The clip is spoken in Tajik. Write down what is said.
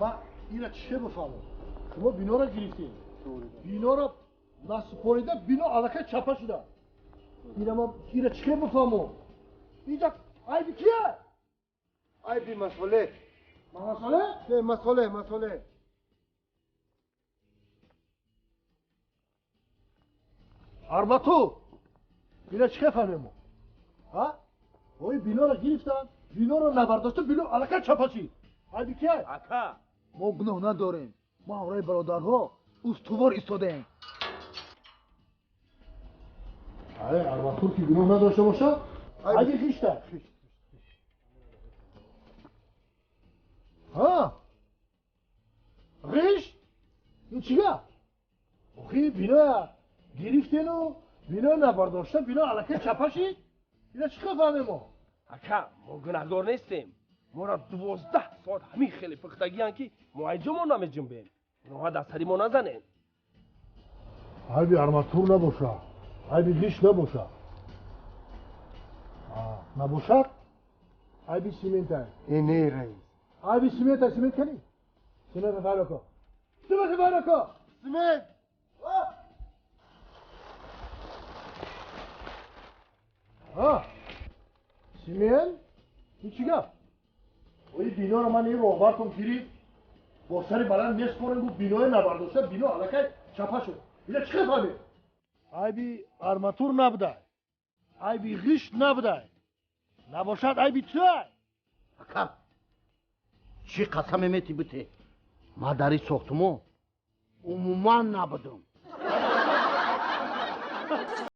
Ма ина чӣ бифаҳмам? Шумо биноро гирифтед. Биноро насупорида, бино аллакай чапа шуда. Ина ма ина чӣ бифаҳмам? Инҷа айби кия? Айби масолеҳ. Масолеҳ? Не, масолеҳ, масолеҳ. Арматур. Ина чӣ фаҳмем? Ҳа? Ой, биноро гирифтан, биноро набардошта, бино аллакай чапа шид. Айби кия? Ака, мо гуноҳ надорем. Мо ҳамроҳи бародарҳо устувор истодаем. Ай, арматур ки гуноҳ надошта бошад, айби хишта. Ҳа? Ғишт? Ин чӣ гап? Охи бино гирифтену бино набардошта, бино аллакай чапа шид. Ина чӣ фаҳмем мо? Ака, мо гунаҳгор нестем. Моро 12 соат ҳамин хеле пухтагиянд, ки мо айҷо мо намеҷунбем. Гуноҳа дар сари мо назанем. Айби арматур набошад, айби ғишт набошад. Набошад, айби симента. Э, не, раис. Айби симента, симент кани? Симента файро ко. Симента файро ко. Симент! Ҳа? Симент? Ин чӣ гап? Ои биноро ман ин роҳбартон гирифт, бо сари баланд меспорем, гуфт биное набардошта, бино аллакай чапа шуд. Ина чӣ хел фаҳмед? Айби арматур набудай, айби ғишт набудай, набошад айби туай. Ака, чӣ қасаме мети бите? Ма дар ин сохтумон умуман набудам.